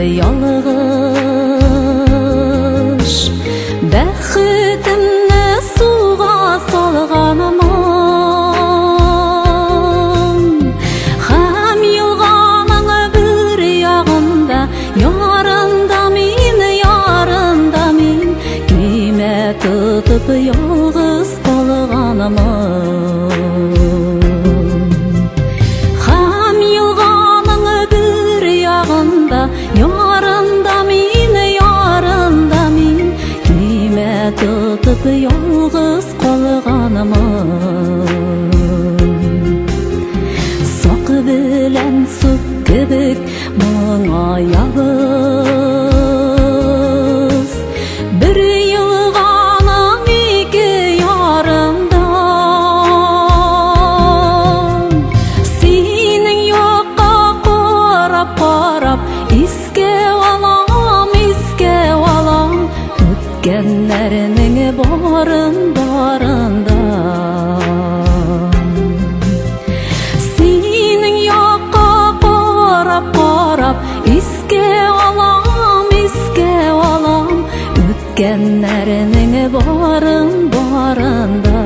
ялгыш Бәхетемне суга салганмын. Һәм елганың бер ягында ярында мин, ярында мин Көймә тотып ялгыз калганмын. Һәм елганың бер ягында ярында мин, ярында мин Көймә тотып ялгыз калганмын. Сак белән сук кебек моңаябыз Бер елганың ике ярында. Синең якка карап, карап искә алам, искә алам Үткәннәрнең барын, барын да. Синең якка карап, карап искә алам, искә алам Үткәннәрнең барын, барын да.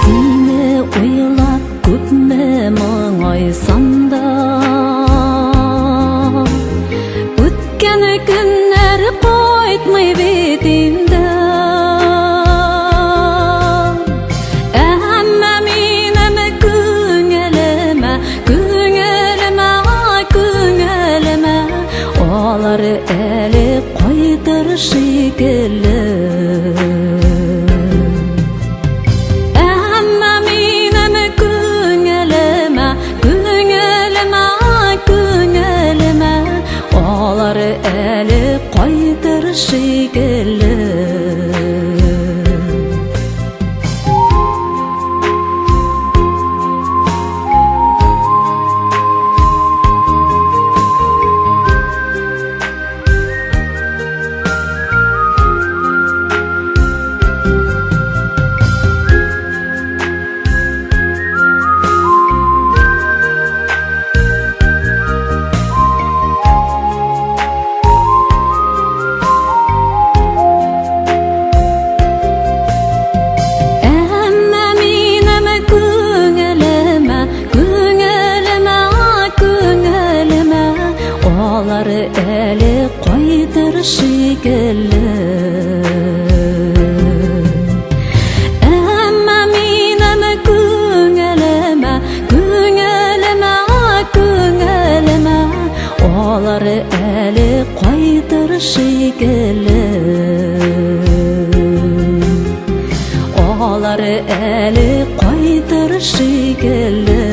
Сине уйлап күпме моңайсам да, Үткән көннәр кайтмый бит инде. Әмма минем күңелемә, күңелемә, күңелемә Алар әле кайтыр шикелле. Әмма минем күңелемә, күңелемә, күңелемә Алар әле кайтыр шикелле. Әмма минем күңелемә, күңелемә, күңелемә Алар әле кайтыр шикелле. Әмма минем күңелемә, күңелемә, күңелемә Алар әле кайтыр шикелле. Алар әле кайтыр шикелле.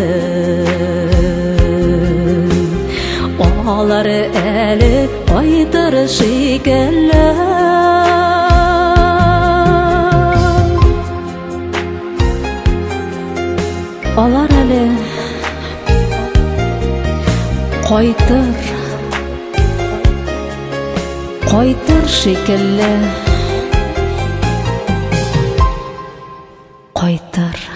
Алар әле кайтыр шикелле. Алар әле кайтыр, кайтыр шикелле. Кайтыр.